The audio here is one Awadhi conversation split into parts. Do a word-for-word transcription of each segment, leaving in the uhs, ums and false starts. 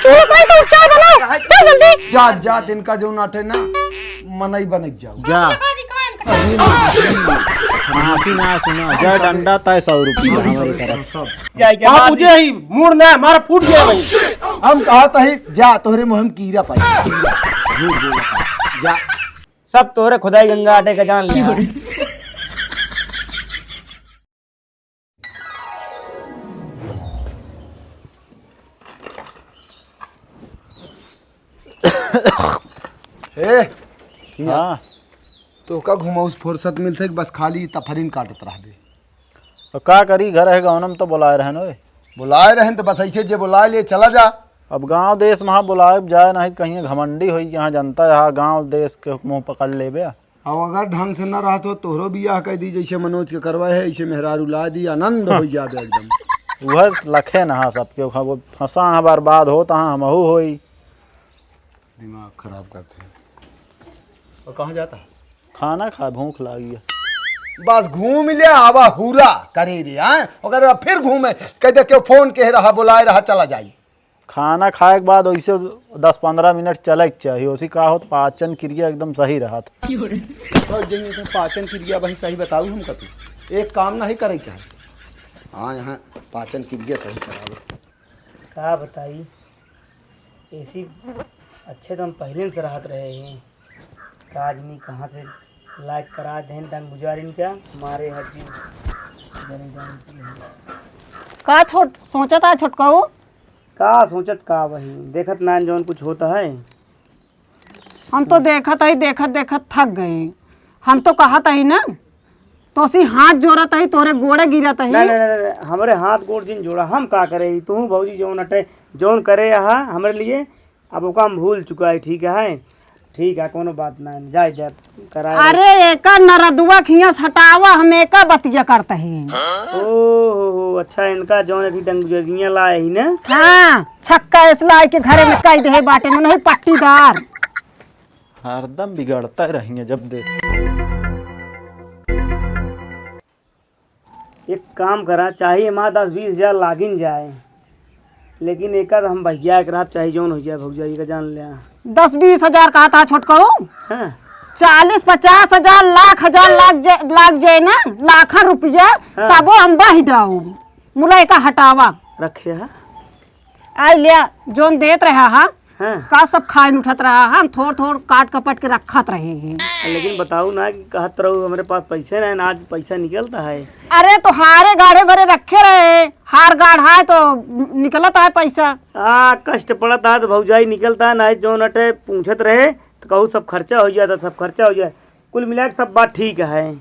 तू सही तो चाय बनाओ, चल जल्दी। जा, जा, तिनका जो नाटे ना, मनई बनक जाओ। जा। माफी ना सुना, जा डंडा तय सौ रुपया हमारी तरफ। सब। जाए के हाँ, बाद मुझे ही मूड ना, हमारा फूट गया भाई। हम कहा तही, जा, तोहरे मुँह में कीड़ा पाई। कीड़ा। झूठ बोला था। जा। सब तोहरे खुदाई गंगा आटे का जान लिया। ए, हियाँ। हाँ। तोहका घुमाउस फुर्सत मिलत है कि बस खाली तफरीन काटत रहबे? तो का करी, घर है गौनम तो बुलाए रहन ओए। बुलाए रहन तो बस ऐसे जे बुलाए ले चला जा। अब गाँव देश महाँ बुलाए जाए नहीं, कहीं घमंडी होई, यहाँ जनता यहाँ गाँव देश के मुँह पकड़ लेबे। अब अगर ढंग से न रहत हो, तोहरो बियाह कर दी, जैसे मनोज के करवा है, ऐसे मेहरारू ला दी, आनंद हो जाबे एकदम। वह लखे न हा सबके, वो फंसा है, बर्बाद होत है, हमहू होई। दिमाग खराब करते हैं। और कहाँ जाता है? खाना खा, भूख लागी है। बस घूम ले, आवा हुरा करे रे, हाँ? अगर फिर घूमे, कह दे, क्यों फोन के रहा, बुलाए रहा, चला जाई। खाना खाए के बाद वैसे दस पन्द्रह मिनट चले के चाहिए, उसी का होत पाचन क्रिया एकदम सही रहत। तो जइए तो पाचन क्रिया वही सही बताऊ हमका तू। एक काम नहीं करे के है। हाँ, यहाँ पाचन क्रिया सही करावे। का बताई, एसी अच्छे तो हम पहले से रहत रहे हैं। का आदमी कहाँ से लायक करा देन डंग गुजारिन का मारे हर जीव जरे जान की है। का छोट सोचत है छोटकाऊ? का सोचत का वही, देखत ना जौन कुछ होता है। हम तो देखत ही, देखत देखत थक गए। हम तो कहत ही ना, तोसी हाथ जोड़त ही, तोरे गोड़े गिरत ही। ना, ना, ना, ना, हमरे हाथ गोड़ जिन जोड़ा, हम का करे ही? तू भौजी जौन अटे, जौन करे अहा हमरे लिए, अब ओका हम भूल चुका है, ठीक है? ठीक है, कोनो बात ना, जाए दे, कराए। अरे, एका नरदुआ खियाँ से हटावा, हम एका बतिया करत ही। ओ हो हो, अच्छा, इनका जौन अभी डंगुजरिया लाए ही ना? हाँ, छक्का इस लाए के घरे में कई देहे बाटे, नहीं पट्टीदार। हरदम बिगड़ता रहिए जब देख। एक काम करा, चाहे हमार दस बीस हजार लागिन जाए, लेकिन एकर हम भैया एक रहब, चाहे जौन हो जाए, भौजाई का जान ले। दस बीस हजार कहा था छोटकऊ? हाँ। चालीस पचास हजार, लाख हजार लाग जाए, लाग जाए ना, लाखन रुपया, हाँ। तबो हम बह जाऊ। मुला एका हटावा। रखे हा? आई लिया, जौन देत रहा हा, हाँ। का सब खाइन उठत रहा हा, हम थोड़ थोड़ काट कपट के रखत रहे हैं। लेकिन बताऊ ना कि कहत रहू हमरे पास पैसे ना, आज पैसा निकलता है। अरे तो हारे गाढ़े भरे रखे रहे, हार गाढ़ा है तो निकलत है पैसा। आ, कष्ट पड़त है तो भौजाई निकलता है, ना जौन अटे पूछत रहे तो कहू सब खर्चा हो जाता, सब खर्चा हो जाए। कुल मिला के सब बात ठीक है,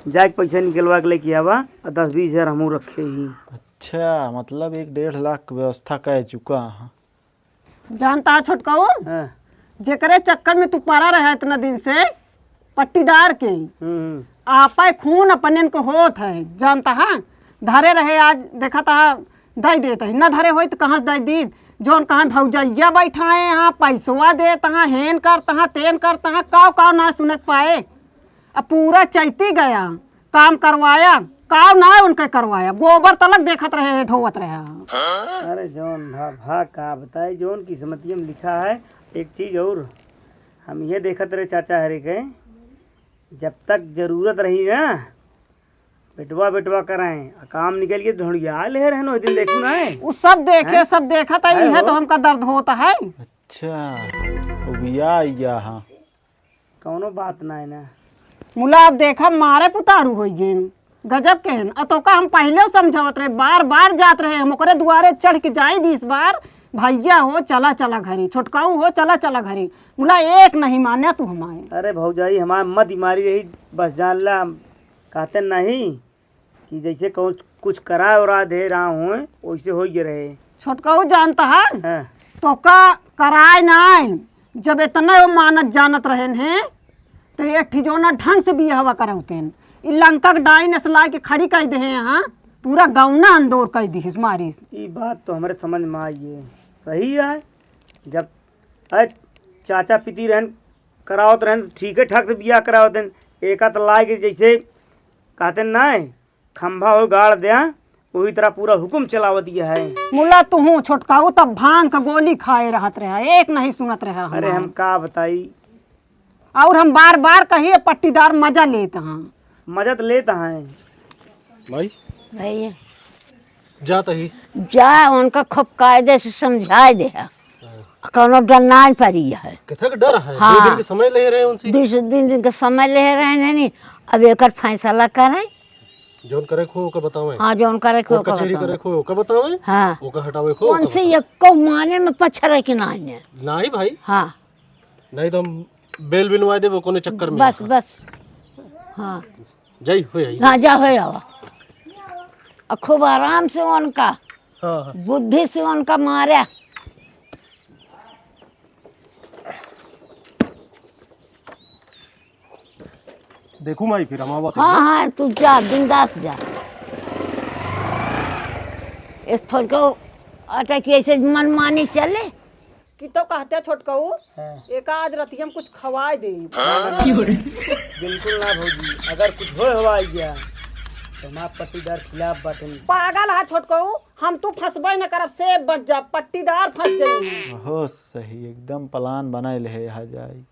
जाके पैसा निकलवा के लेके आवा और दस बीस हजार हमहू रखे ही। अच्छा, मतलब एक डेढ़ लाख के व्यवस्था कर चुका है। जानता है छोटकऊ, हाँ। जेकरे चक्कर में तू पड़ा रहा इतना दिन से, पट्टीदार के, हम्म, हम्म। आपे खून अपनेन के होत है, जानता है, धरे रहे, आज देखा था, दई देत है, न धरे होई तो कहाँ से दई दीत? जौन कहाँ भौजैया बैठाए हैं, पैसवा देत हैं, हेन करत हैं, तेन करत हैं, काव काव ना सुने के पाए। अब पूरा चैती गया, काम करवाया, काव ना उनके करवाया, गोबर तलक देखत रहे, ढोवत रहे। अरे जौन भा, भा का बताई, जौन किस्मतिया में लिखा है। एक चीज और, हम ये देखत रहे चाचा हरे के, जब तक जरूरत रही ना, बेटवा बेटवा कराए, आ काम निकल के ढोंढिया ले रहन, ओहि दिन देखू ना है। उ सब देखे, हैं? सब देखत है, है इहे हो। तो हमका दर्द होत है। अच्छा, उबिया आइया हाँ। कौनो बात ना है ना। मुला अब देखा, मारे पुतारू होई गेन। गजब के हन। अ तोका हम पहिले समझावत रहे, बार बार जात रहे, हम ओकरे दुआरे चढ़ के जाई बीस बार, "भैया हो, चला, चला घरे, छोटकाऊ हो, चला, चला घरे।" मुला एक नहीं मान्या तू हमारे। अरे भौजाई, हमार मत मारी रही, बस जान ला, हम कहते नहीं कि जैसे कहूँ कुछ कराए और दे रहा हूँ, वैसे हो गए रहे। छोटकाऊ जानता है? हाँ। तोका कराए नाई, जब इतना वो मानत जानत रहन हैं, तो एक ठी जौना ढंग से बियाहवा करौतेन। ई लंका के डाइन ऐसे लाए के खड़ी कई देहे यहाँ, पूरा गौना अंदोर कई दिहिस मारिस। ई बात तो हमरे समझ में आई है, सही है। जब अरे चाचा पिती रहन, करावत रहन, ठीक है ठाक से बियाह करावत रहन, एका तो लाए के जैसे कहते ना है, खंभा हो गाड़ द्या, वही तरह पूरा हुकुम चलावत गया है। मुला तुहूँ छोटका, उ तब भांग का गोली खाए रहत रहा, एक नहीं सुनत रहा अरे हमार। हम का बताई। और हम बार बार कहिए पट्टीदार मजा लेत हैं। मजा तो लेत हैं। माई, भैया। जा तही। जा, उनका खूब कायदे से समझाए दे। हाँ। कौनो डर ना पड़ी है। कितना के डर है? हाँ। दो दिन के समय ले रहे हैं उनसे। दो दिन, दिन के समय ले रहे हैं, नहीं, अब एकर फैसला करें। जौन करे को ओके बतावें। हाँ, जौन करे को कोर्ट ओके कचहरी बतावें। करे को ओके बतावें। हाँ। ओके हटावे को ओके उनसे बतावें। एको माने में पछरे के नहीं है। नहीं भाई। हाँ। नहीं तो हम बेल बिनवा देबो कोनो चक्कर में। बस, बस। हाँ। जाई, हो आई। हाँ, जा, हो आवा। आ खूब आराम से उनका, हाँ, हाँ। बुद्धि से उनका मारे। देखू माई, फिर हम आवत हाँ, हैं। हाँ, तू जा, बिंदास जा। इस थोड़को अटक ऐसे मनमानी चले। कि तो कहते छोटकऊ, हाँ। एका आज रतिया में कुछ खवाए दे। बिल्कुल ना भौजी, अगर कुछ होए हवाई गया तो हमार पट्टीदार खिलाफ बाटे। पागल है छोटकऊ, हम तू फंसबे न करब, से बच जा, पट्टीदार फंस जाई। हो सही, एकदम प्लान बनाए ले है यहाँ जाए।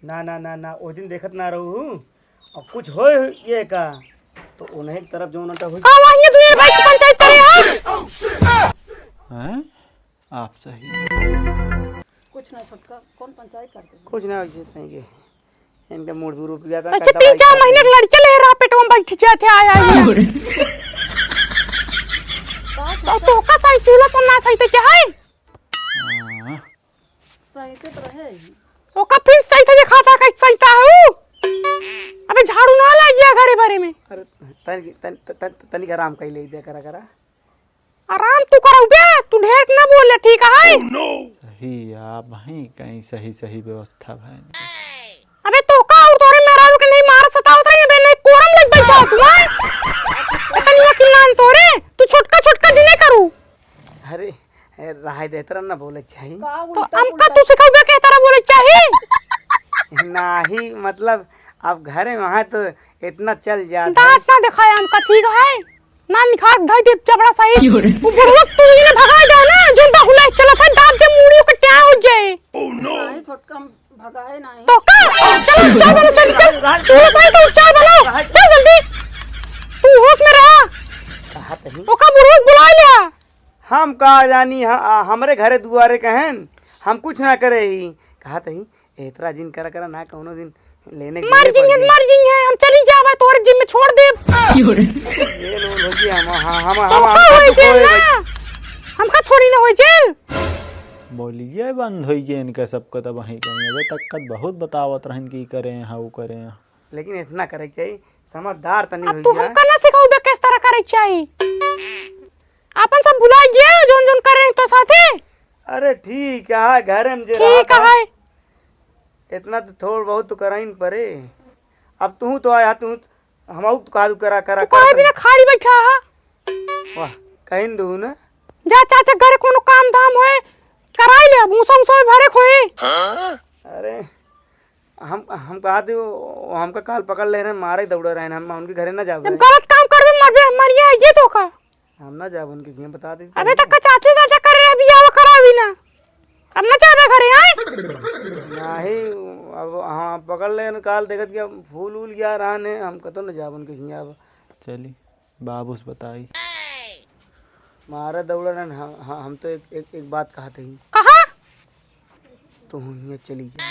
ना, ना, ना, ना, ओ दिन देखत ना रहू, और कुछ होए ये का, तो उन्हें एक तरफ जो उनका हुई। का वहीं दुए भाई की पंचायत करे हो? हैं? आप सही। कुछ ना छोटका, कौन पंचायत करते हैं? कुछ ना, वैसे नहीं के। इनके मूड भी रुक गया था, अच्छा, तीन चार महीने के लड़के ले रहा, पेटवा में बैठ जाते, आया ही ना। तो, तो का सही चूल्हा तो ना सही थे क्या है? हाँ। सही तो रहे ही। ओका फिर सही थे दिखाता, कैसे सही था हूँ? अबे झाड़ू ना लग गया घरे बारे में। अरे, तन-, तन-, तन-, तनिक आराम कर ले, दे करा, करा। आराम तू करउ बे, तू ढेर ना बोले, ठीक है? सही, आप वहीं कहीं सही, सही व्यवस्था भइल। अबे तो का और तोरे मेहरारू के नहीं मार सतावत रही बे, नहीं कोरम लग बैठा तू, हैं? इतनी अकिल नान तोरे, तू छोटका, छोटका दिने करू। अरे, ए, रहाई दे, तेरा ना बोले चाहिए। का तो उल्टा हमका पुल्टा तू सिखाऊ बे के तरह बोले चाहिए? नहीं, मतलब, अब घरे में है तो इतना चल जात है। दांत ना दिखाया हमका, ठीक है? ना निखार धई दे जबड़ा सही। क्यों रे? वो बुढ़वा तू ही ने भगा दे ना, जो बहुला चलत है, दाब दे मूड़ी ओके क्या हो जाए। नहीं, छोटका हम भगाए नहीं। तो का? चल, चल, चल, चल, चल। तू लोग भाई तो चल बनाओ। चल जल्दी। तू होश में रहा। कहा तही? ओका बुढ़वा बुला लिया। हम का जानी, ह-, आ, हमरे घरे दुआरे कहन, हम कुछ ना करे ही। कहा तही, एतरा जिन करा करा ना, कौनो दिन लेने के मर देने जिंगे, पड़ जाए। मर जिंगे, हम चली जावे, तोरे जिम में छोड़ देब। ये लोग हो गया, हम, हम, हम, तो हम, का हम होई तो जेल कोई ना? भाई। हमका थोड़ी ना होई जेल। बोलिए बंद होई गए इनका सबका, तब वहीं कहीं अबे तक कत बहुत बतावत रहन कि करे हैं, वो करे हैं। लेकिन इतना करे के चाहिए, समझदार तनी अब होई तू गया। हमका ना सिखाऊ बे किस तरह करे के चाहिए। आपन सब भुला गया, जोन जोन करे हैं तो साथे। अरे ठीक है, घर में जे ठीक रहा था। है। इतना तो थोड़ बहुत तो कराइन परे। अब तू तो आया, तू हमहू तो कादू करा, करा, तू काहे करा बिना खाली बैठा है? वाह, कहीं दू ना। जा चाचा घरे कोनो काम धाम होए, कराई ले, भूसा उसा भरे खोए। अरे, हम, हम कहा थे, वो हमका काल पकड़ ले रहे, मारे दौड़े रहे, हम उनके घरे ना जावे। जब गलत काम करबे, मरबे, मरिया, ये तो का? हम ना जाब उनके घर, बता दे। अबे तक का चाचा चाचा कर रहे, अभी आवा करा अभी ना। अब ना जाबे घरे, आए? नहीं, अब हाँ, पकड़ ले, काल देखत कि अब फूल उल गया रहने, हम कतो ना जाब उनके घर अब। चली, बाबू से बताई। मारा दौड़ा ना, हम, हम, हम तो एक, एक, एक बात कहत ही। कहा? तू हियाँ चली जा।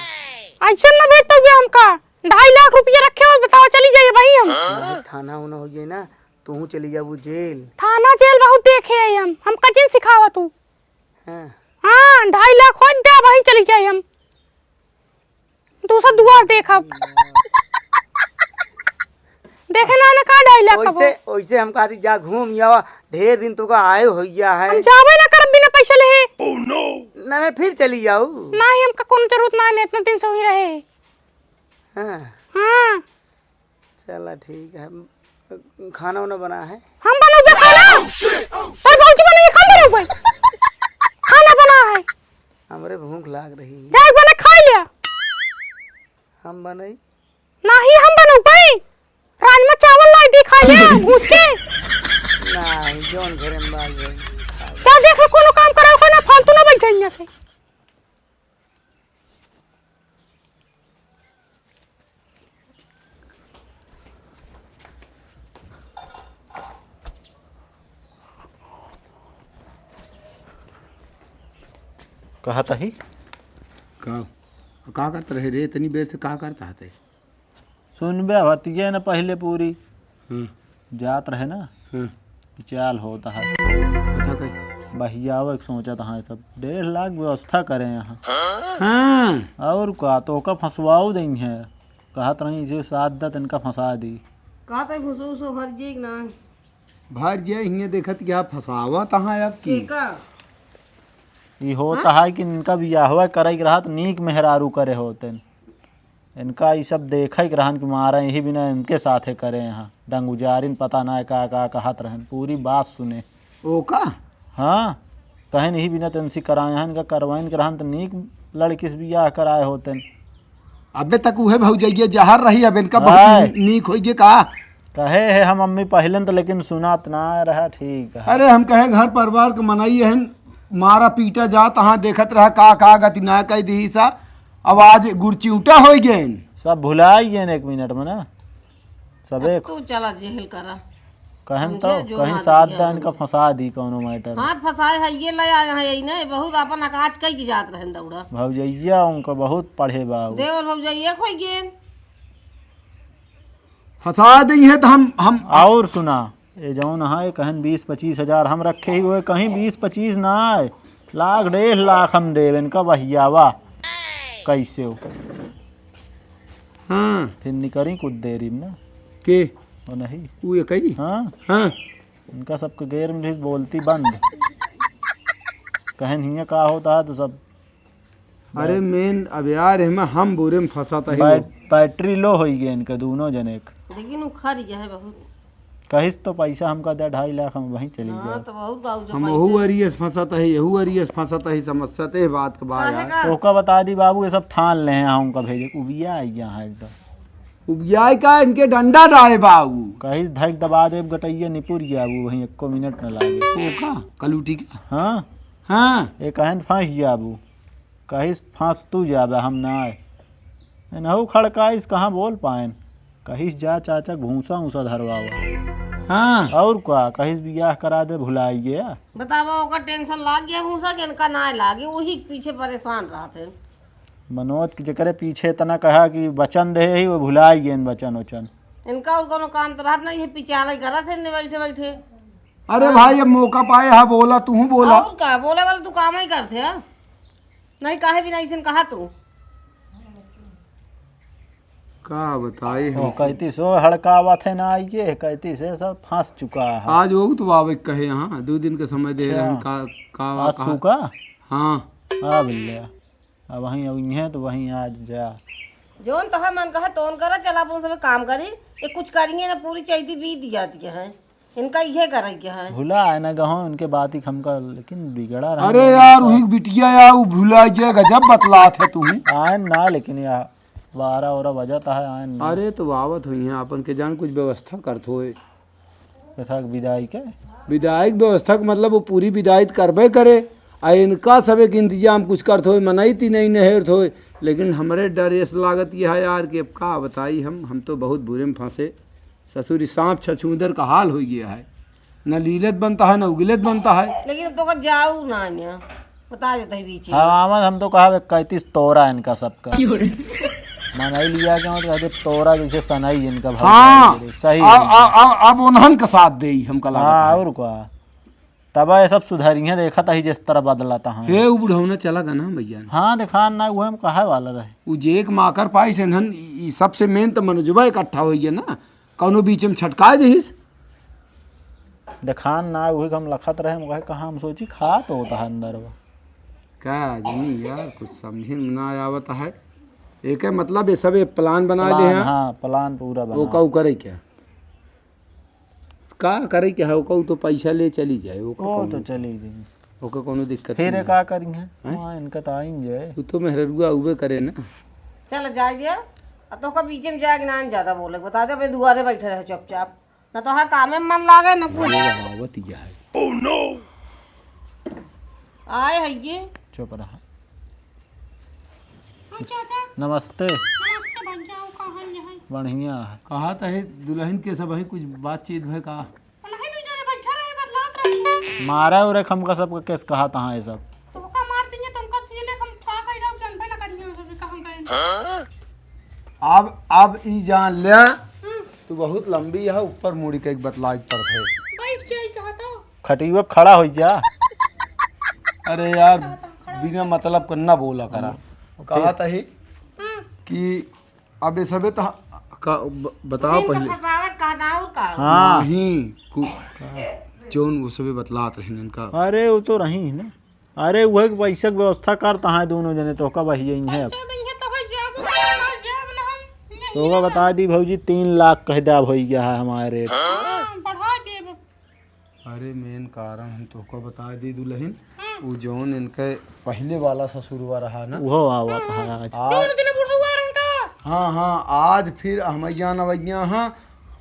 ऐसे ना भेज तो हमका। ढाई लाख रुपया रखे हो, बताओ, चली जाइए भाई हम। नहीं, थाना होना हो जाए ना, तू चली जाबू जेल। थाना जेल बहुत देखे है हम, हम कचिन सिखावा तू। हाँ। हाँ, ढाई लाख हो जा, वहीं चली जाए हम। दूसरा दुआर देखब। देखे ना, ना का ढाई लाख का ओइसे, ओइसे हम कहती जा घूम आवा, ढेर दिन तो का आए होइया है। हम जाबे ना करब बिना पैसा लेहे। ना, ना, फिर चली जाऊ। नहीं, हमका कोनो जरूरत ना है, इतना दिन से वही रहे। हाँ। हाँ। चला ठीक है। खाना वाना बना है? हम बनउबे खाना। तोर भौजी बनइहे, हम बनउबे। खाना बना है। हमरे भूख लाग रही है। जाए बने खाई ले। हम बनई? नाही, हम बनउबे। राजमा चावल लाई दी, खाई ले, भूज के। नहीं, जौन घरे में बाल रही। चल देख लो, कोनो काम कराओ, कोनो फालतू ना बैठे यहाँ से। कहत ही? का? का करत रहे रे? इतनी बेर से का करत हते? सुनबे, बतिये न पहिले पूरी। हाँ। जात रहे ना, हाँ। कि चाल होत है। कथा कही? बहियावे के सोचत है सब। डेढ़ लाख व्यवस्था करे यहाँ। हाँ। और का, तो ओका फंसवाओ देइहैं। कहत रही, जे साथ दत इनका फंसा दी। कहत है घुसो उसो भर जे कि ना? भर जे हियाँ देखत क्या फंसावत है अब की? के का? ई होत हाँ? है कि इनका बियाहवा करे के रहत, नीक मेहरारू करे होतेन। इनका ई सब देखे के रहन कि मारा यही बिना इनके साथे करे यहाँ। डंगुजारिन पता ना का, का कहत रहन, पूरी बात सुने। ओ का? हाँ, कहेन यही बिना तनसी कराए हैं, इनका करवाइन के रहन त नीक लड़की से बियाह कराए होतेन। अबे तक उहे भौजैया जहर रही, अब इनका बहुत हाय। नीक होइगे का? कहे है हम मम्मी पहिलन तो, लेकिन सुनात ना रहा, ठीक है। अरे हम कहे घर परिवार के मनई हन, मारा पीटा जात, हाँ देखत रहा का, का गति ना कह दी सा, अब आज गुड़चिउटा होइ गए। सब भुलाई गए एक मिनट में ना, सबे अब तू चला जेहल करा। कहन हम तो, जे जो कहीं ना साथ दुनिया दान में। का फंसा दी कौनो मैटर। हाथ फंसाए है, ये ले आए हैं, यही नहीं, बहुत अपन अकाज कई की जात रहन दौड़ा। भौजैया उनका बहुत पढ़े बा उ। देवर भौजैया खोई गेन। फंसा देइहैं त हम, हम और सुना, ये जौन है, कहन बीस पच्चीस हजार हम रखे ही हुए, कहीं बीस पच्चीस ना आए, लाख डेढ़ लाख हम देवे इनका बहियावा। कैसे हो? हाँ। फिर निकरी कुछ देरी में ना। के? वो नहीं। वो ये कही? हाँ। हाँ। इनका सबके गेर में बोलती बंद। कहन हियाँ का होता है तो सब अरे मेन अब यार, एहमा हम बुरे में फंसाता ही बै-, वो। बैटरी लो होई गए इनका दोनों जने के। लेकिन उ खर गया है बहुत। कहिस तो पैसा हमका दे ढाई लाख, हम वहीं चली हाँ, जाए। तो बहुत बाबू जो हम पैसा ओहू अरियस फंसाता ही, एहू अरियस फंसाता ही, समस्या ते बात के बात काहे यार। का? तो ओका बता दी बाबू, ये सब ठान ले हैं, हम उनका भेजे, उबिया आई गया है एकदम। उबियाई का, इनके डंडा डाए बाबू। कहिस धक दबा देब गटैया निपुर गया वो, वहीं एको मिनट न लागे। ओ का? कलूटी का? हाँ। हाँ। ये कहन फंस जाबू। कहिस, "फांस तू जाबे, हम ना आए।" एनहू खड़काइस, कहाँ बोल पाएन। कहिस, "जा चाचा, भूसा ऊसा धरवावा।" हाँ। और का, कहिस, "बियाह करा दे, भुलाई गया।" बतावा, ओकर टेंशन लाग गया भूसा के, इनका ना लागे, वही के पीछे परेशान रहत हैं। मनोज के जेकरे पीछे इतना कहा कि वचन दे ही, वो भुलाई गए वचन वचन। इनका और कोनो काम तो रहत नहीं है, पिचाले करत हैं बैठे बैठे। अरे हाँ। भाई, अब मौका पाए हा, बोला, तू बोला। और का, बोले वाला तू काम ही करते है। नहीं, काहे बिना अइसन कहा तू? का बताई हम? कहती सो हड़कावत है ना, आइए, कहती से सब फंस चुका है। आज वो तो बाबा कहे, हाँ, दो दिन के समय दे अच्छा। रहे हैं, का, का, आज का? सूखा? हाँ। आ भैया, अब वहीं, अब इहें तो वहीं आज जा। जौन तोहर मन कहा, तौन करा, चला अपन सब काम करी। ये कुछ करिए ना, पूरी चैती बीत जाती है। इनका इहे करे के है। भुला है ना गहो, इनके बात ही हमका, लेकिन बिगड़ा रहा अरे है। यार, वही बिटिया यार, वो भुला जे गजब बतलात है तू। आयन ना, लेकिन या बारह ओरा बजत है, आयन ना। अरे तो आवत हुई हैं, अपन के जान कुछ व्यवस्था करत होए। कथा के विदाई के? विदाई के व्यवस्था के मतलब वो पूरी विदाई तो करबे करे, आ इनका सब एक इंतजाम कुछ करत होए, मनई ती नहीं नहेरत होए, लेकिन हमरे डर ये लागत ये है यार कि अब का बताई हम, हम तो बहुत बुरे में फंसे। ससुरी सांप छछूंदर का हाल हो गया है, न लीलत बनता है, न उगिलत बनता है। लेकिन अब तो का जाऊ ना आन्या, बता देता है बीच में। हाँ, आमद हम तो कहा कैतीस तोरा इनका सबका। क्यों रे? मनाई लिया के मत कह दे तोरा जैसे सनाई इनका भाई हाँ, भाई रे, सही अब, है। अब, अब, अब उन्हन का साथ देई हमका लागत हाँ, है। और का? तब ये सब सुधरिहे, देखत ही जिस तरह बदलत हैं। हे, उ बुढ़ौना चला गना भैया। हाँ, देखान ना, उहे हम कहे वाला रहे। उ जे एक माकर पाइस इन्हन, ई, ई सबसे मेन त मनोजवा इकट्ठा होइ गया ना, कौनो बीच में छटकाए देहिस। देखान ना, उहे हम लखत रहे, हम कहे, कहाँ हम सोची खात होता है अंदर वो। का आदमी यार, कुछ समझे में ना आवत है। एके मतलब ये सब ये प्लान बना ले प्लान, हैं। हाँ, प्लान पूरा बना। वो का करे क्या? का करे के है, ओका उ तो पैसा ले चली जाए, ओका वो कौनो, तो चली जाए। ओका कौनो दिक्कत फिर नहीं ये है। का करी हैं? हैं? हाँ, इनका तो आइन जाए। उ तो मेहररुआ उबे करे ना। चल जाए दिया, आ तो का बीचे में जाए के ना ज्यादा बोले, बता दे, अपने दुआरे बैठे रहे चुपचाप। न तोहार कामे में मन लागे, न कुछ। ये आवत ही है। आए है ये। चुप रहा। हाँ, चाचा। नमस्ते। नमस्ते भैया, का हाल है? बढ़िया है। कहा त है दुलहिन के सबही कुछ बातचीत भय का? दुलहिन दू जने बैठा रहे, बतलात रहे। मारा उरे हमका सबका केस कहा तहाँ ये सब। तो का मार दिए, तो उनका तुझे हम का कह रहा हूँ, जानबे ना करिए, हम सब कहाँ गए। अब, अब ई जान ले, हम्म। तू बहुत लंबी है, ऊपर मुड़ी के एक बतलाए पड़त है। बैठ जाई कहा तो। खटिया पे खड़ा हो जा। अरे यार, बिना मतलब के ना बोला करा। हम्म। कहा तही हम्म। कि अब ये सबे तो ह-, का, ब-, बताओ दिन का पहले। फंसावत कहा था और का? हाँ। नहीं, कु-, जौन वो सबे बतलात रहे इनका। अरे, वो तो रही है ना। अरे, वह पैसा के व्यवस्था करता है दोनों जने, तो का बही जाई है अब। पैसा नहीं है तो भाई, जाब ना, जाब ना हम, नहीं तो का ना। बता दी भौजी, तीन लाख कह दे, अब हो गया है हमारे रेट। हाँ, बढ़ा देब। अरे मेन कारण हम तोहको बता दी दुलहिन, हाँ। उ जौन इनके पहिले वाला ससुरवा रहा ना, उहो आवत है आज। आज दोनों दिन बुढ़वा रहन का। हाँ, हाँ, आज फिर हमैया नवैया हाँ।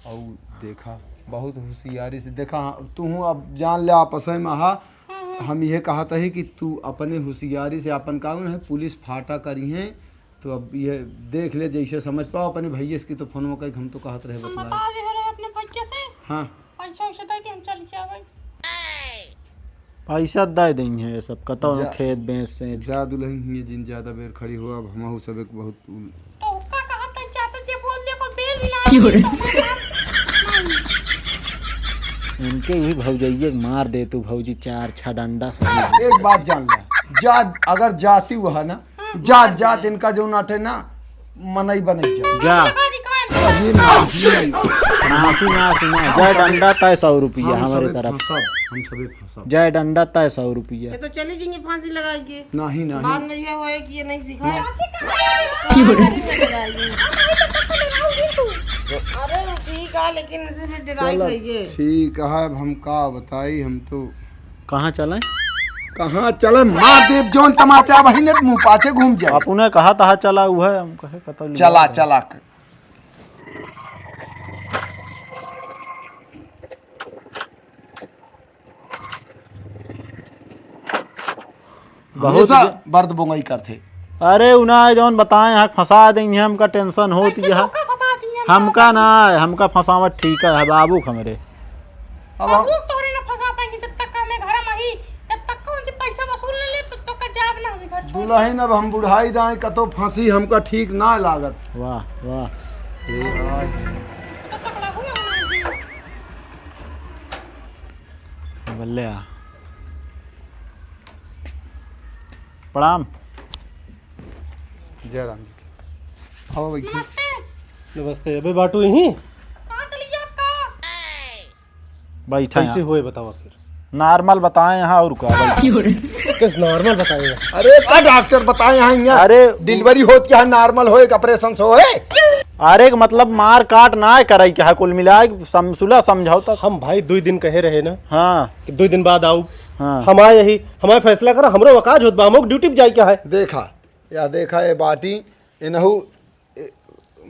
और देखा, बहुत होशियारी से देखा, तू अब जान ले आपस में हा। हाँ, हाँ। हम ये कहत ही कि तू अपने होशियारी से अपन काम है, पुलिस फाटा करी है, तो अब ये देख ले, जैसे समझ पाओ अपने भैया की तो फोनवा कई हम तो कहत रहे हम बतलाए। बता दे रहे अपने भैया से। हाँ। पैसा वैसा दे के हम चल जावे। पैसा दे देंगे ये सब, कतौ जा, खेत बेच से। जा दुलहिन हिये जिन ज्यादा बेर खड़ी हो, अब हमहू सब एक बहुत उल- तो का कहत है, चाचा जी बोल दे को बेल ना की हो रे? तो हमारे बाप नहीं। इनके ही भौजैया के मार दे तू भौजी, चार छह डंडा से। एक बात जान ले, जा, अगर जाती हुआ ना, जात जात इनका जो नाटे ना मनई बनई जा। जा। अरे ना, नहीं। नासी नासी ना। जय डंडा तय सौ रुपया हम हमारे सबे तरफ। फंसब, हम सबे फंसब। जय डंडा तय सौ रुपया। ये तो चली जाएंगे फांसी लगा के। नहीं, नहीं। बाद में ये होए कि ये नहीं सीखा। अरे ठीक है, लेकिन इसे फिर डराई चलो, गई है। ठीक है, अब हम का बताई, हम तो कहाँ चलें? कहाँ चलें? मार देब जौन तमाचा, वही ने मुँह पाछे घूम जाए। अपने कहा तहा चला, उहे हम कहे कतौ ले चला, जाए। चला। बहुत हमेशा ज- बर्द बोंगई करथे। अरे, उना जौन बताए, यहाँ फंसा देंगे, हमका टेंशन होती है। हमका ना है, हमका फंसावत ठीक है, बाबू हमरे। अब हम तोहरे ना फंसा पाएंगे, जब तक हमें घर में ही, जब तक कौन से पैसा वसूल ले ले, तब तक का जाब ना हमें घर छोड़। दुलहिन, अब हम बुढ़ाई दाएं, कतो फंसी हमका ठीक ना लागत। वाह, वाह। तब तक रहू ना हमारे जीव। बल्ले आ। प्रणाम। जय राम जी की। आओ बैठिए। नमस्ते। नमस्ते। अबे बाटू यहीं? कहाँ चली गया आपका? बैठा कैसे यहाँ। हुए बताओ आखिर? Normal बताएं यहाँ और का, बैठा। किस normal बताएं यहाँ? अरे का डॉक्टर बताएं यहाँ, यहाँ अरे delivery होत क्या है, normal होए, operation से होए? अरे के मतलब मार काट ना करे के है, कुल मिलाए के सम-, सुलह समझौता। हम भाई दुई दिन कहे रहे ना हाँ। कि दुई दिन बाद आऊ। हाँ। हम आए ही, हमारे फैसला करा, हमरो वकाज होत बा, हमरो ड्यूटी पे जाए क्या है? देखा, या देखा ये बाटी, इनहू, ए,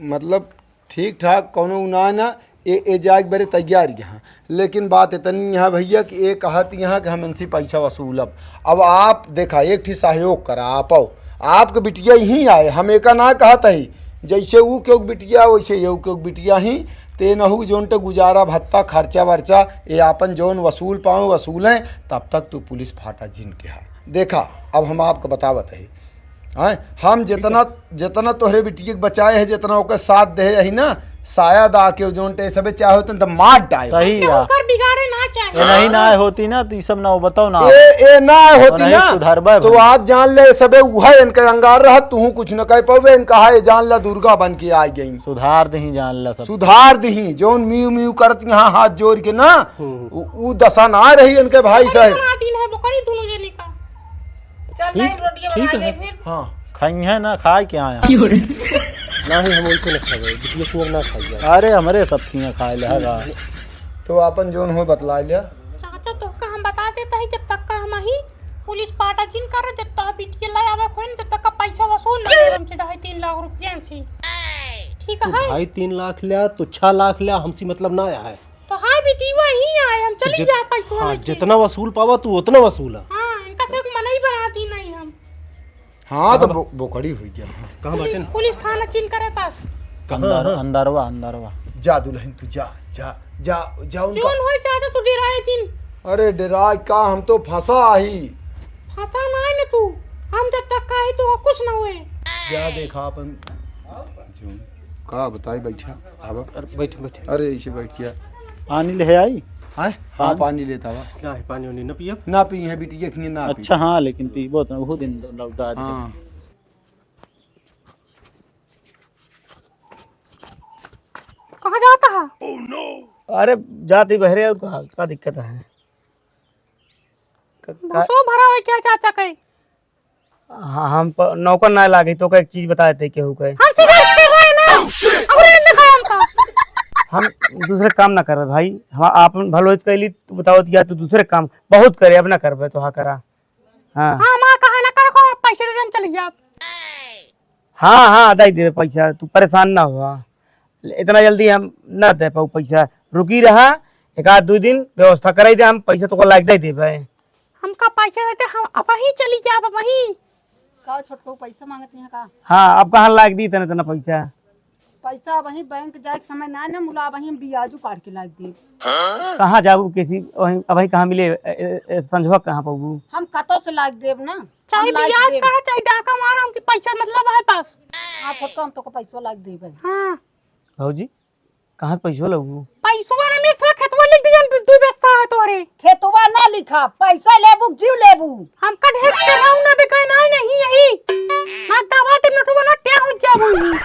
मतलब ठीक ठाक कौनो ना ना, ए, ए जाए के बरे तैयार यहाँ। लेकिन बात इतनी यहाँ भैया कि ए कहत यहाँ कि हम इनसे पैसा वसूलब। अब आप देखा, एक ठी सहयोग करा, आप आओ, आपके बिटिया यहीं आए, हम एका ना कहत ही, जैसे ऊ क्यों बिटिया, वैसे ये क्यों बिटिया ही, ते नहू जोन ते गुजारा भत्ता, खर्चा वर्चा, ये आपन जोन वसूल पाओ, वसूलें, तब तक तू पुलिस फाटा जिन के हा। देखा, अब हम आपको बतावत ही, हैं? हम जितना, जितना तोहरे बिटिया के बचाए है, जितना ओकर साथ दे है, यही ना, शायद आके जोन ते सबे चाहे होते न तो मार डाए। सही है। ओकर बिगाड़े ना चाहे। ये नहीं ना होती ना, तो ये सब ना हो, बताओ ना। ए, ए ना होती नहीं ना, सुधरबे तो भाई। आज जान ले सबे उहे इनके अंगार रहा, तू कुछ न कह पावे, इनका है जान ले दुर्गा बन के आ गई। सुधार दही जान ले सब। सुधार दही, जोन म्यू म्यू करत यहाँ हाथ जोड़ के ना, हम्म। उ, उ दशा ना रही इनके भाई साहब। बना दिन है, बकरी दोनों जने का। चल, ठीक, नहीं, रोटियां ठीक बना है। ले फिर। हाँ। खाई है ना, खाए के आया। नहीं, हम वैसे ना खावे, बिटिया कुंवर ना खाई जाए। अरे, हमरे सब खिया खाए ले, हाँ। तो आपन जोन हो बतला लिया। चाचा, तोहका हम बता देता ही, जब तक का हम ही पुलिस पाटा जिन कर, जब तक बिटिया ले आवे खोइन, जब तक का पैसा वसूल ना करे हमसे ढाई तीन लाख रुपया से। ठीक तो है? ढाई तीन लाख लिया, तो छह लाख लिया, हमसे मतलब ना आया है। आए, हम चली जा पैसवा हाँ, लेके। जितना वसूल पावा तू उतना वसूल है। हाँ, इनका से एक मनई बना दी नहीं हम। हाँ, तो बो-, बोकड़ी हुई गया। कहाँ बाटे? पुलिस थाना चिन करे पास। कहाँ, अंदर-, हाँ? अंदरवा, अंदरवा। जा दुल्हन, तू जा, जा, जा, जा उनका। क्यों होए ज्यादा तू डेराए जिन? अरे डेराए का, हम तो फंसा ही। फंसा ना है ना तू, हम जब तक का ही तो कुछ ना हुए। जा देखा अपन। का बताई, बैठा, आवा। अरे बैठ, बैठ। अरे ऐसे बैठ जा। पानी ले आई? हाँ, हाँ, पानी? पानी लेता हुआ। ना है, पानी वानी ना पियब। ना पी है बिटिया, कि ना पी। अच्छा, हाँ, लेकिन पीबो तो वो दिन लौटा दे। हाँ। कहाँ जाता है? अरे जाती बहरे, और का, का दिक्कत है? क-, का भूसो भरा हुआ क्या चाचा के? हाँ, हम प-, नौकर ना लागे तो का एक चीज बता देते केहू के। हम सीधे इतने गए ना। अबे नहीं दिखाया हमका। हम दूसरे काम ना करबे भाई, हम आपन भलो कैली, तू बताओ या तू दूसरे काम बहुत करे, अब ना करबे तो हाँ करा। हाँ। हाँ, माँ कहा ना करो, को पैसे दे दे, हम चली जाब। हाँ, हाँ, दे देबे पैसा, तू परेशान ना हुआ। इतना जल्दी हम ना दे पाऊ पैसा, रुकी रहा, एक आध दो दिन व्यवस्था कराई दे, हम पैसा तो लायक दे देबे। हमका पैसा देते, हम अबहीं चली जाब, अबहीं। का छोटको पैसा मांगत हैं का? हाँ, अब कहाँ लायक दी इतना, इतना पैसा? पैसा अबहीं बैंक जाए के समय ना, ना मुला, अबहीं हम बियाजू काट के लायक देब। कहाँ जाबू केसी? वहीं, अबहीं कहाँ मिले? ए, ए, ए, संझवा कहाँ पाबू? हम कतो से लायक देब ना? चाहे हम लायक बियाज देब। करा, चाहे डाका मारा, हमके पैसा मतलब है बस। हाँ छोटको, हम तोको पैसा लायक देब। हाँ। भौजी, कहाँ से पैसवा लेबू? पैसवा ना मिलत, खेतवा लिख दिया, दू बेस्सा है तोरे। खेतवा ना लिखा, पैसा लेबू, जीव लेबू। हमका ढेर चढ़ाऊ ना बिकाए ना, नहीं यही। ना दबा दे नोटवा ना, ट्या हो जाबू ही।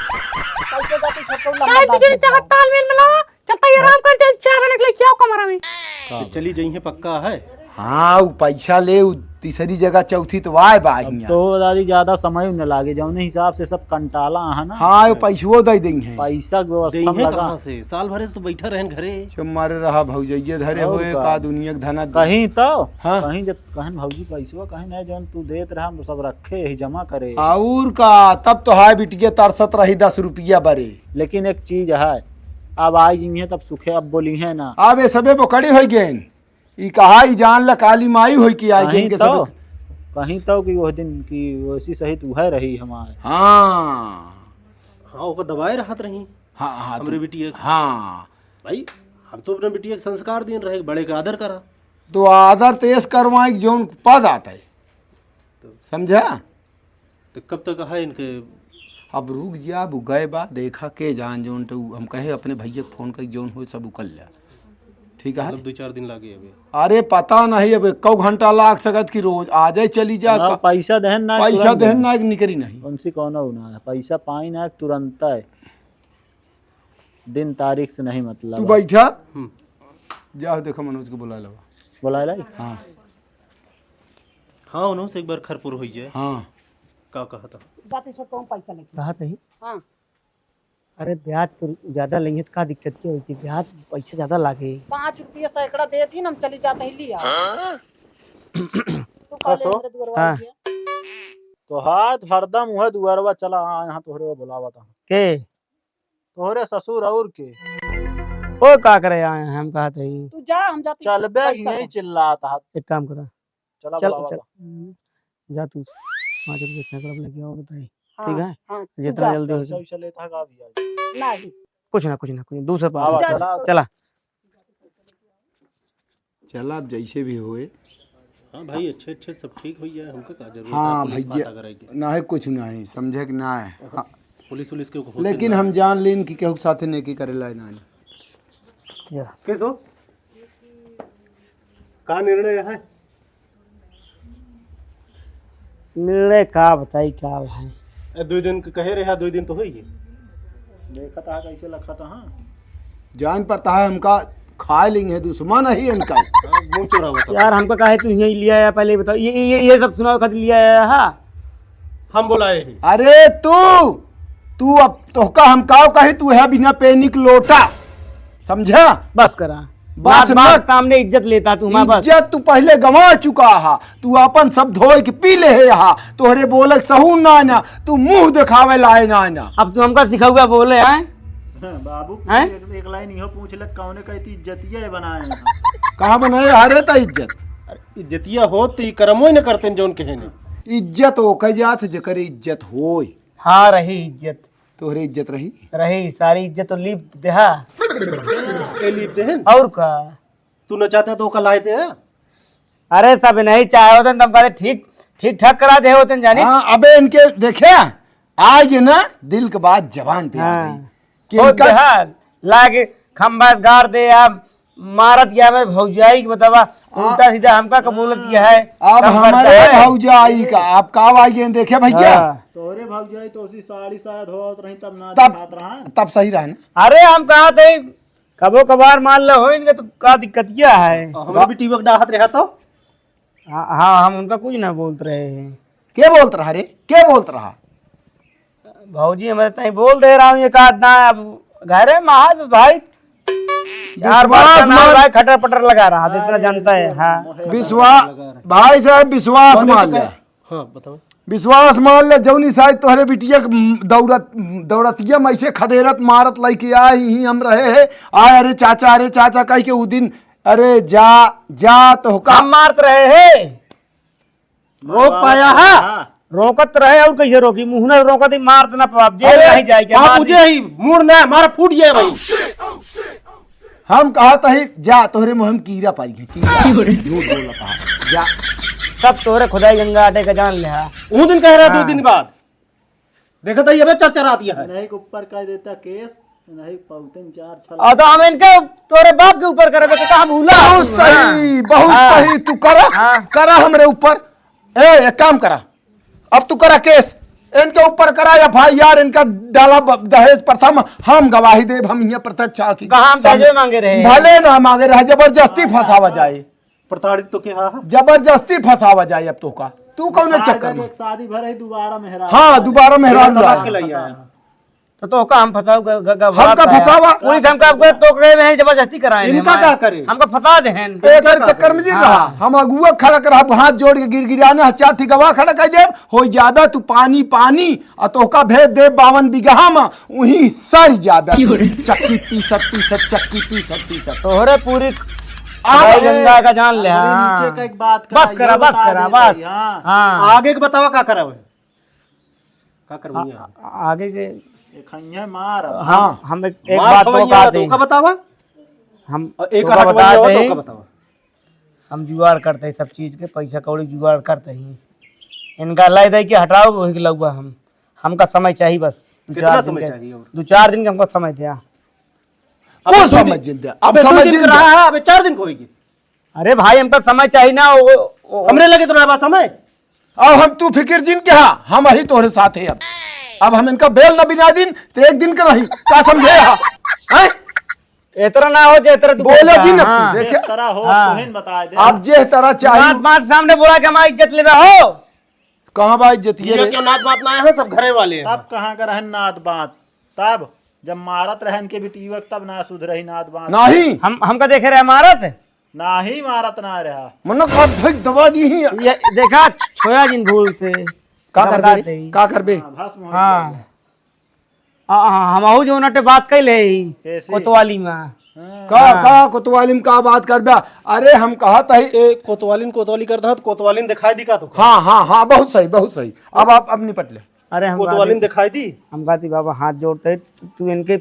पैसे का तू छोटको लंबा चाहे लाग तुझे गया। चाहत तालमेल में लावा, चलता ये आराम कर, चल चाय बना के लेके आओ कमरा में। तो चली जइहे पक्का है? हाँ, उ पैसा ले, उ तीसरी जगह चौथी तो आए बा अब हियाँ। तो दादी ज्यादा समय न लागे, जौने हिसाब से सब कंटाला है ना। हाँ, वो पैसवो दे देंगे। पैसा के व्यवस्था में देंगे लगा। कहाँ से? साल भरे से तो बैठा रहन घरे। चुप मारे रहा भौजैये धरे और होए का? का दुनिया के धना दे। कहीं तो, हाँ। कहीं जब कहन भौजी पैसवा, कहीं नहीं, जौन तू देत रहा, हम सब रखे ही जमा करे। और का, तब तो हाय बिटिया तरसत रही दस रुपया बरे। लेकिन एक चीज है, अब आई जिन्हें तब सुखे, अब बोली है ना। अब ये सबे बोकड़ी होई गेन। ई कहा, ई जान ला काली माई होई कि आई कहीं गेन के तो, सबे। कहीं तो कि वह दिन की वैसी सही तू है रही हमारे। हाँ। हाँ, ओकर दबाए रहत रही। हाँ, हाँ, हमरे तू बिटिया के। हाँ। भाई, हम तो अपने बिटिया के संस्कार दीन रहे, बड़े का आदर करा। तो आदर तो एस करवाई कि जौन पद आटे। तो समझा? तो कब तक है इनके? अब रुक जा, अब गए बा, देखा के जान जौन तो हम कहे अपने भैया के फोन कर जौन हो सब उ कर ले। ठीक है? मतलब दो चार दिन लागे अबे। अरे पता नहीं अब एको घंटा लाग सकत कि रोज आ जाए चली जा। ना, का-, पैसा देहन ना पैसा तुरंत देहन देहन। ना निकरी नहीं। उनसे कौनो ना है, पैसा पाई ना तुरंत है, दिन तारीख से नहीं मतलब तू है। बैठा। हम्म। जा देखो मनोज को बुला लो। बुला लाई? हाँ। हाँ, उन्हों से एक बार खरपुर होई जाए। हाँ। का कहा था? जाते छोटको हम पैसा लेके। कहा नहीं? हाँ। अरे ब्याज तो ज्यादा लेंगे तो का दिक्कत क्या होती? ब्याज पैसा ज्यादा लागे। पाँच रुपया सैकड़ा देत ही ना, हम चली जाते ही लिया। हाँ? तू का ले कसो? हमरे दुआरवा हाँ। आइए। तो हाथ हरदम उहे दुआरवा चला, हाँ, यहाँ तोहरे बुलावा था। के? तोहरे ससुर और के? ओ का करे आए हैं, हम कहत ही। तू जा, हम जाते ही चलबे पैसा यहीं ला। चिल्लात हाथ। एक काम करा। चला चल, बुलावा चल। था। जा तू पाँच रुपये सैकड़ा लेके आओ, बताई। हाँ, ठीक है? हाँ, तू जितना जा। जल्दी हो पैसा सके। वैसा लेता है का अभी आज? नहीं। कुछ ना, कुछ ना, कुछ ना। दूसरा पाँच आवा, रुपये। चला। चला। चला, अब जैसे भी होए। हाँ भाई, अच्छे, अच्छे सब ठीक हो जाए, हमका का जरूरत है हाँ पुलिस भैया, बाता करे के? ना है कुछ नहीं, समझे कि ना है। हाँ। पुलिस उलिस के होते लेकिन ना। हम जान लेन कि केहू के साथे नेकी करे ला ना। या। कैसो? का निर्णय है? निर्णय का बताई, का भाई? ए, दो दिन के कहे रहे, दो दिन तो होई। देखत हा कैसे लखत हा। जान पड़ता है हमका खाए लेंगे, दुश्मन है इनका। हाँ, मुंह चोरावत हा। यार, हमका काहे तू यहीं लिया आया, पहले बताओ। ये, ये, ये सब सुनाओ, कद लिया आया हा? हम बुलाए हैं। अरे तू, तू अब तोहका हम काव कही, तू है बिना पेनी के लोटा, समझा? बस करा। बस बात, बात मत। सामने इज्जत लेता तू, हाँ, बस। इज्जत तू पहले गंवा चुका हा, तू अपन सब धोए के पी ले है हा, तोहरे बोले सहू ना ना, तू मुंह दिखावे लाए ना ना। अब तू हमका सिखाऊगा बोले, हैं? बाबू, हैं? एक, एक लाइन इहो पूछ ले, कौने का इतनी इज्जतिया है बनाए हैं? कहाँ बनाए? हरे ता इज्जत। अरे, इज्जतिया होत तो ई करमो ही न करते जौन कहे ने। इज्जत ओके जात जेकर इज्जत होय। हाँ, रही इज्जत। तोहरे इज्जत रही? रही, सारी इज्जत तो लीप देहा। ए, लीप देहन? और का? तू न चाहता तो ओका लाए थे, हाँ? अरे, सब नहीं चाहे होते न, तुम कहते ठीक, ठीक ठाक करा दे होते न जानी। हाँ, अबे इनके देखे, आज ना दिल के बात जबान पे आ हाँ। गई कि हो इनका देहा, लागे खंभा गाड़ दे, अब मारत गया मैं भौजाई के बतावा, आ, उल्टा सीधा हमका का बोलत गया है। अब कम हमारे करता है। भौजाई का, आप का आवाज गए देखे भैया? हाँ। तोरे भौजाई तो उसी साड़ी साया धोवत रही, तब ना तब, दिखात रहा। तब सही रहा ना। अरे हम कहा थे, कबो कभार मान लो हो इनके तो का दिक्कतिया है। और हमें भी टीवक डाहत रहा तो? हाँ, हाँ, हम उनका कुछ ना बोलत रहे हैं। के बोलत रहा रे? के बोलत रहा? भौजी, हमारे ताई बोल दे रहा हूँ, एक आध ना, अब घरे में हाथ भाई, चार विश्वास बार मान भाई खटर पटर लगा रहा था, इतना अरे, जानता है, हाँ। मोहे विश्वा-, लगा रहा। भाई साहब, विश्वास कौन मान है? ले। हाँ, बताओ। विश्वास मान ले, जौनी साइज तोहरे बिटिया के, म, दौड़त, दौड़तिया में ऐसे खदेरत मारत लइके आए ही हम रहे हैं। आए, "अरे चाचा, अरे चाचा," कह के उ दिन, "अरे जा, जा," तो का हम मारत रहे हैं। रोक पाया है? हाँ। रोकत रहे और कैसे रोकी? मुँह ना रोकत ही मारत ना पाप, जेल अरे, नहीं जाए के, बाप मार मुझे दी। ही, मूड़ ना, हमारा फूट गया भाई। हम कहा तही, "जा, तोहरे मुँह में कीड़ा पारी है, कीड़ा।" झूठ बोलत है, "जा।" सब तोहरे खुदाई गंगा आटे का जान ले हा। ऊ दिन कह रहा, दो हाँ। दिन बाद। देखा था, ये भी चरचरा दिया है। नहीं के ऊपर कह देता केस, नहीं पाउतन चार छल। और तो हम इनके, तोरे बाप के ऊपर करबे, तो हम भूला। बहुत सही, हाँ। बहुत हाँ। सही, तू करा, हाँ। करा हमरे ऊपर। ए, एक काम करा, अब तू करा केस, इनके ऊपर करा एफ आई आर, इनका डाला ब-, दहेज प्रथा में, हम गवाही देब, हम यहाँ प्रत्यक्ष आके कहाँ हम सामने दहेज मांगे रहे? भले ना मांगे रहे, जबरदस्ती फंसावा जाए। प्रताड़ित तो के हा? जबरदस्ती फंसावा जाए अब तोका। तू कौने हाँ, चक्कर में? एक शादी भर है, दोबारा मेहरारू हाँ, दोबारा मेहरारू तलाक लाए। के लइया। तो, तो का हम फंसाऊ ग-, ग-, ग-, हमका बात है। फंसावा? पुलिस हमका, हमका तो के में जबरदस्ती कराए इनका हमारे। का करे? हमका फंसा देहन। एकर चक्कर में जिन हाँ। रहा। हम अगुआ खड़ा कर, हम हाथ जोड़ के गिर गिराने, चार ठे गवाह खड़ा कर देब, हो जाबे तू पानी पानी, आ तोहका भेज देब बावन बीघा में, उहीं सर जाबे। क्यों रे? चक्की पीसत पीसत, चक्की पीसत पीसत। तोहरे पूरी आ, भाई ए, गंगा का जान ले, अरे हाँ। नीचे का एक बात बस करा, करा, ये बस बता करा, देता बस। ही, हाँ। हाँ। आगे के बतावा का करा हुए? का करवइया? आ, आ, आगे के एक हइया मार। हाँ। हम एक, एक मार बात तो खवइया बता तो दें। का बतावा? हम और एक तोका हटवइया बता हो तो दें। का बतावा? हम जुगाड़ करते हैं सब चीज के, पैसा कौड़ी जुगाड़ करते हैं। इनका लाई दे के हटाओ, वही के लउआ हम। हमका समय चाहिए बस। दो कितना चार दिन समय के, चाहिए और? दो चार दिन के हमका समय दिया। अब कौन दो दिन, समय जिन दिया? अब अबे दो समय दिन जिन रहा दिया। है, अबे चार दिन को होगी। अरे भाई, हमका समय चाहिए ना, वो, वो हमरे लगे तो ना बा समय। अब हम तू फिकिर जिन के हा, हम ही तोहरे साथ है अब। अब हम इनका बेल न बिना दिन, तो एक दिन के रही, का समझे हा? हैं? इतना ना हो जे इतना तू बोले बोलता, जिन अब तू, हाँ। देखे? इस तरह हो, हाँ। तोहिन बताए दे। अब जे तरह चाहिए। नात बात सामने बोला के हमारी इज्जत लेबे हो। कहाँ बा इज्जतिया ये रे? क्यों नात बात ना है, सब घरे वाले हैं। तब कहाँ का रहन नात बात? तब जब मारत रहन के बिटिया, तब ना सुधरही नात बात। नहीं। हम, हमका देखे रहे मारत? नाही मारत ना रहा। मन्ना का फेंक दबा दी ही। ये देखा, छोया जिन भूल से। का करबे रे? का करबे? हाँ, भस्म हो हाँ। गया। आ, आ, हमहू जो नटे बात कइले ही, कैसे? कोतवाली में। हाँ। का, हाँ। का कोतवाली में का बात करबे? अरे हम कहत ही। ए, कोतवालिन, कोतवाली करत ह, तो कोतवालिन दिखाई दी का तो? हाँ, हाँ, हाँ, बहुत सही, बहुत सही। अब आप, अब निपट ले। अरे हम कोतवालिन कहते, दिखाई दी? हम कहती, "बाबा, हाथ जोड़ते, तू, तू इनके,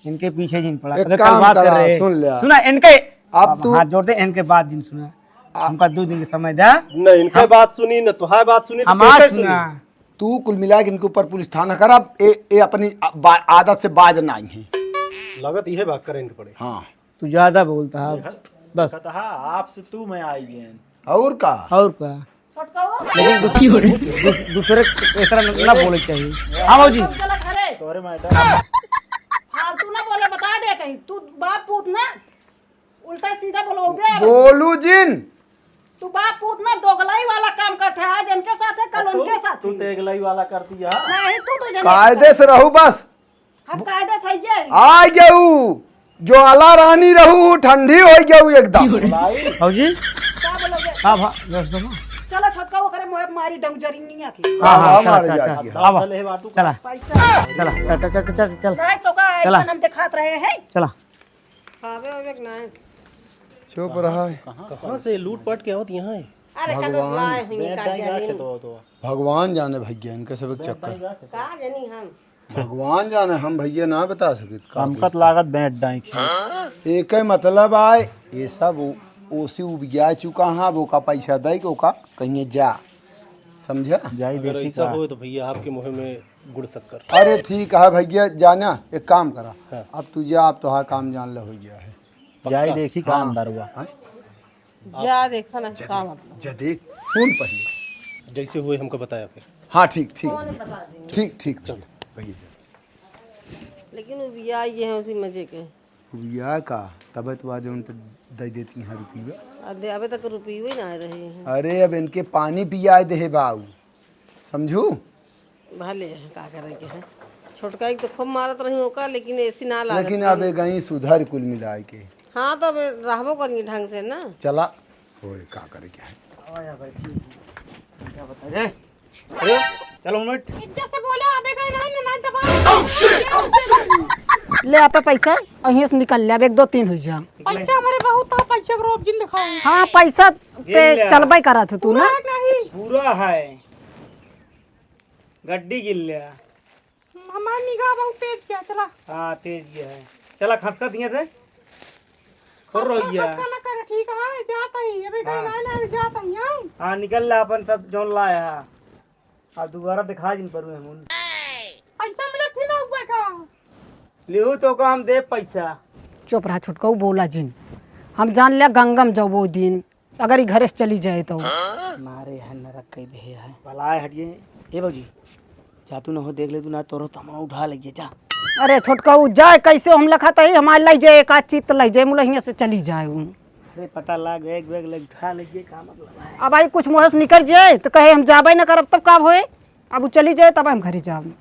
इनके पीछे जिन पड़ा।" एक अबे, कल काम बात कर करा, रहे। सुन ले। सुना, इनके, अब बाबा, तू हाथ जोड़ते, इनके बात जिन सुना। आ- हमका दो दिन के समय दे। न इनके हम बात सुनी, न तुहार बात सुनी, तो हमार कैसे सुनी? सुना। तू कुल मिला के इनके ऊपर पुलिस थाना करा, ए, ए अपनी आ-, बा-, आदत से बाज ना आई है। लगत इहे बात करे इनके पड़े। हाँ। तू ज्यादा बोलता है। देखा, बस। देखा था, आपसे तू मैं आई गए। और का? और का? छोटका हो? लेकिन दू-, दू-, दूसरे एकरा न, ना बोले चाहिए। हाँ, बाबूजी। चला घरे। तोरे मैटर। फालतू ना बोले, बता दे कहीं। तू बाप पूत ना, उल्टा सीधा बोलोगे अब। बोलू जिन। तू बाप पूत ना दोगलाई वाला काम करते है, आज इनके साथ है, कल तू, उनके साथ तू ही। तेगलाई वाला करती है। नहीं, तू तो जने कायदे से रहू बस। हम कायदे से आइए। आ गऊ, ज्वाला रानी रहू, ठंडी हो गऊ एकदम। भाई। भौजी? का बोलोगे? हाँ, भा-, व्यवस्था में। चला छोटका, ओकरे मोहे मारी डंग जरिनिया के। हाँ, हाँ, हाँ, चला, मारे चला, जाती चला, है। आवा। चले हे बाटू। चला। पैसा। चला, चल, चल, चल, चल, चल। नहीं तो का चला। ऐसा हम दिखात रहे हैं। चला। खावे वावे के नाहीं। चुप रहा है। कहाँ से लूट पाट के आवत यहाँ है? अरे, कदस भगवान। लाए हैं, का जानी। भगवान जाने भैया, इनके सब एक चक्कर। का जानी हम। भगवान जाने, हम भैया ना बता सकित का हमका तो लागत बैठ डाई खेत। एके मतलब आए, ये सब ओ-, ओसी उबिया चुका है, अब ओका पैसा दे के ओका कहिए जा, समझा? जाई अगर देखी ऐसा का। होए तो भैया आपके मुँह में गुड़ शक्कर। अरे ठीक है भैया, जाना एक काम करा, हाँ। अब तू जा, अब तोहार काम जान ले हो गया है। जाई पक्का? देखी का हाँ। अंदर हुआ। हाँ? जा देखा ना, का मतलब? जा देख, सुन पहले। जैसे हुए हमको बताया फिर। हाँ, ठीक, ठीक। ठीक, ठीक, चल। भैया, भैया जा। लेकिन वो बिया ये है उसी मजे के। बिया का? तबे तो आज उन पे दे देती हैं रुपया। अरे, अबे तक रुपये ही ना रहे हैं। अरे, अब इनके पानी पिया दे है बाऊ, समझू? भले है, का करे के है। छोटका एक तो खूब मारत रही ओका, लेकिन एसी ना लागत लेकिन रही। अब ए गई सुधर कुल मिला के। हाँ, तो अब रहबो करिए ढंग से ना। चला, ओए, का करे के है। आवा यार भाई, ठीक है। क्या बता रे? अरे, चलो मिनट। इज्जत से बोले, अबे गई नहीं, नहीं दबा। ले आपे पैसा, अहिए से निकल ले, अब एक दो तीन हो जा। पैसा हमारे बहुत था, पैसा के रोब जिन दिखाओ। हाँ, पैसा ये पे ले। चलबे करा था तू ना। पूरा नहीं। पूरा है। गड्डी गिर लिया। हमार निगाह बहुत तेज किया, चला। हाँ, तेज किया है। चला, खसका दिए थे। और खसका, रोइया। खसका ना कर, ठीक है, जात ही। अबे कहीं हाँ। ना, ना, जात ही, हाँ। हाँ, निकल ला अपन सब जौन लाया है। अब दोबारा दिखा जिन पर हम। पैसा मिलत ही ना हुआ का? लिहू तो का हम दे पैसा। चुप रहा छोटका, वो बोला जिन। हम जान लिया गंगम जाओ वो दिन। अगर ई घरे से चली जाए तो। मारे है नरक कई देहे है। भला है हटिए। ए भौजी, जा तू न हो देख ले तू ना तोरो तमनो उठा ले जा। अरे छोटका उ जाए कैसे हम लखा तही हमार लाई जाए एक आध चीत लाई जाए मुलहिया से चली जाए उ। अरे पता लाग एक बैग ले उठा ले का मतलब है। अब भाई कुछ मुँह से निकल जाए तो कहे हम जाबे न करब तब का होए। अब उ चली जाए तब हम घरे जाब।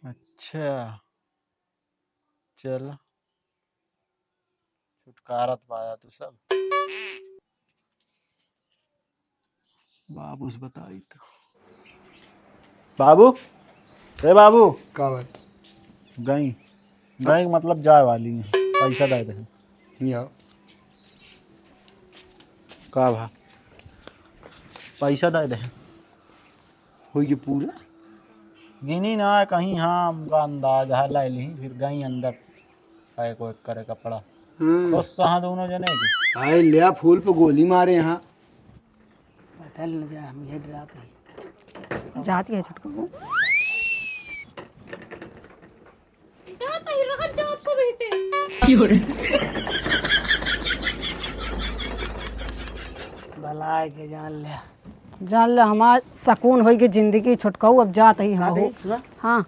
अच्छा चल। छुटकारा तो पाया तू सब। बाबू से बताई तो। बाबू, ए बाबू। का बात? गई, गई मतलब जाए वाली है, पैसा दे दे। नहीं आओ। का भा? पैसा दे दे। होई के पूरा? गिनी ना कहीं, हाँ, हमका अंदाज है, ले ली, फिर गई अंदर। पैक वैक करे कपड़ा। हम्म। खुश हाँ दोनों जने की। आए लिया फूल पे गोली मारे यहाँ। पता न जा, हम ये डराते हैं। जाती है छोटका को। जाता ही रहत जाओ सुबह के। भला है के जान ले। जान ले हमार सकून होई के जिंदगी छोटकाऊ, अब जात ही हम। हाँ।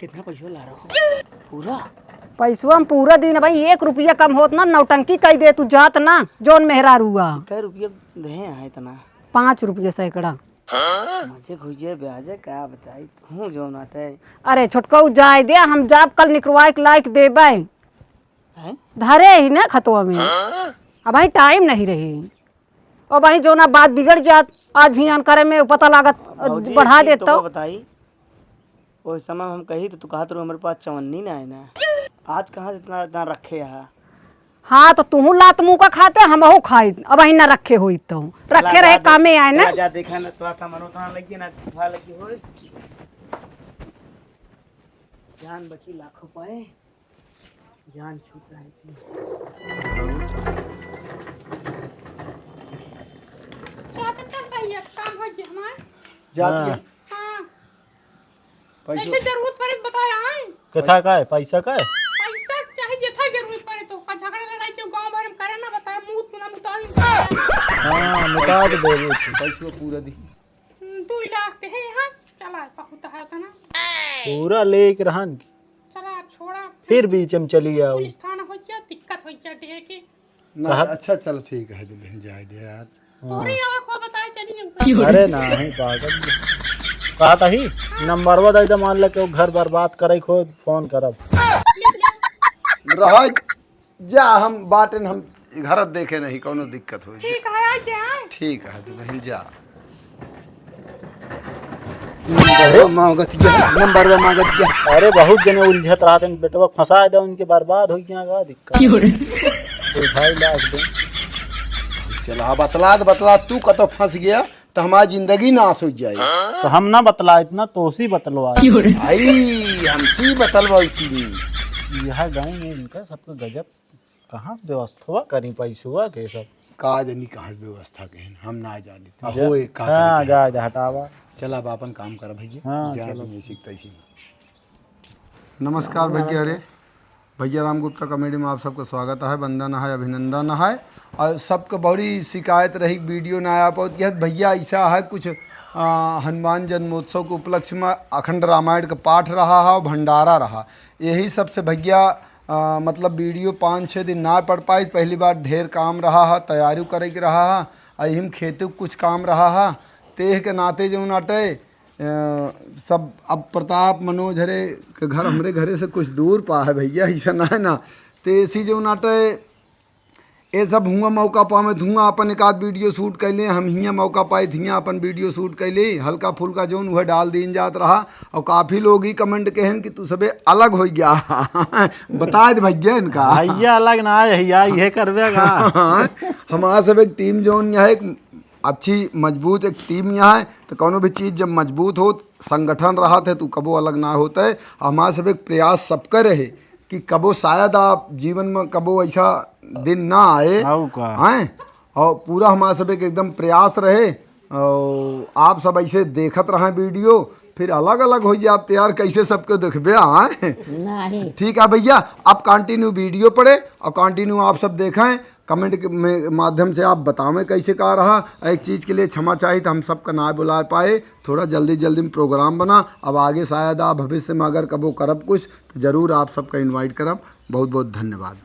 कितना पैसा ला रहा हो? पूरा? पैसवा हम पूरा दिन भाई, एक रुपया कम होत ना, नौटंकी कई दे तू जात ना, जौन मेहरारू हुआ। कै रुपया देहे हैं इतना? पाँच रुपया सैकड़ा। मजे खुजे ब्याजे का बताई तू जौन आटे। अरे छोटकाऊ जाए दे, हम जाब कल निकरवाए के लाइक देबे। हैं? धरे ही ना खतवा में। अब भाई टाइम नहीं रही। ओ भाई, जौना बात बिगड़ जात, आज भी आन करे में पता लागत, भौजी, बढ़ा एक चीज देत तो। बताई, ओइ समय हम कही तो तू कहत रहो, "हमरे पास चवन्नी ना है ना।" आज कहाँ से इतना, इतना रखे है? हाँ, तो तुहू लात मुँह का खाते, हमहू खाई, अब ही ना रखे होई तो। रखे रहे, कामे आए ना। जा, जा, देखा ना, थोड़ा सा मनो, थोड़ा लगी ना, उठा लगी होए। जान बची लाखों पाए। जान छूट रहा है कि। चला, चल, चल, भाई, अब काम हो गया हमार। जात हाँ। गया। हाँ। पैसा जरूरत पड़े तो बताया, आए। कथा का है? पैसा का है? पैसा चाहे जेथा जरूरत पड़े तो, का झगड़ा लड़ाई के गाँव भर में करे ना बताया, मुँह तुला मुताई। हाँ, मुता तो दे रही थी। पैसा पूरा दी। हम्म, दो लाख ते है यहाँ, चला, बहुत है उतना। पूरा लेके रहन की। चला, अब छोड़ा। फिर बीच में चली आओ। पुलिस थाना हो गया, दिक्कत हो गया, ढेर के। ना, कहा? अच्छा, चलो, ठीक है, दुल्हन, जाए दे यार। तोरे यहाँ को बताए चली जाऊँ। अरे नहीं, पागल। कहा था ही, नंबरवा दे दे, मान ले के वो घर बर्बाद करे, खुद फोन करब। रह जा, हम बाटन, हम ई घर देखे नहीं, कौनो दिक्कत हो। ठीक है, आ जाए। ठीक है दुल्हन, जा। नंबर वा मांगत गया, नंबर वा मांगत गया। अरे, बहुत जने उलझत रहते हैं, बेटवा फंसा दे, उनके बर्बाद हो गया, का दिक्कत? क्यों रे? ए भाई, लाख दे। चला, बतला दे, बतला, तू कतो फंस गया, तो हमारी जिंदगी नाश हो जाए। तो हम ना बतला, इतना तोसी बतलवा। क्यों रे? भाई, हमसी बतलवा इतनी। यह गाँव में इनका सबका गजब कहाँ से व्यवस्था करी पैसवा के सब? का जानी कहाँ से व्यवस्था के, हम ना जानी। जा-, होए, का हाँ, करे के? जा, जा, हटावा। चला, अब आपन काम कर भैया। हाँ, जा, चलो। अपने सीख तैसी में। नमस्कार भैया रे, भैया राम गुप्ता comedy में आप सबका स्वागत है, वंदन है, अभिनंदन है। और सबके बड़ी शिकायत रही, video ना आ पावत। यह भैया ऐसा है कुछ, आ, हनुमान जन्मोत्सव के उपलक्ष्य में अखंड रामायण का पाठ रहा है और भंडारा रहा, यही सबसे भैया आ, मतलब video पाँच छः दिन ना पड़ पाइस। पहली बार ढेर काम रहा हा, तैयारी करे के रहा हा, आ इहिम खेते कुछ काम रहा हा। तेह के नाते जौन आटे, अ, सब अब प्रताप मनोज हरे के घर हमरे घरे से कुछ दूर पा है भैया, ऐसा ना है ना। ते ऐसी जौन आटे, ये सब हुआ मौका पावे, हुआ अपन एक आध video shoot कर ले, हम हियाँ मौका पाए, हियाँ अपन video shoot कर ले, हल्का फुल्का जौन वह डाल दीन जात रहा। और काफी लोग ही comment कहेन कि तू सबे अलग हो गया। बता दे भैया इनका। भैया अलग ना है, भैया ये करबे का। हमारा सब एक team जौन यहाँ एक अच्छी मजबूत एक team यहाँ है, तो कौनो भी चीज़ जब मजबूत हो, संगठन रहत है, तो कबो अलग ना होता है। हमारा सब एक प्रयास सबका रहे कि कबो शायद आप जीवन में कबो ऐसा दिन ना आए। आऊ का? हैं? और पूरा हमारा सब एक एकदम प्रयास रहे, और आप सब ऐसे देखत रहें video, फिर अलग अलग हो जाए आप तैयार, कैसे सबके देखबे, हैं? नहीं। ठीक है भैया, अब continue video पड़े और continue आप सब देखें, comment के में, माध्यम से आप बतावें कैसे का रहा। एक चीज़ के लिए क्षमा चाहिए, तो हम सबका ना बुला पाए, थोड़ा जल्दी जल्दी में program बना। अब आगे शायद आप भविष्य में अगर कबो करब कुछ, तो ज़रूर आप सबका invite करब। बहुत बहुत धन्यवाद।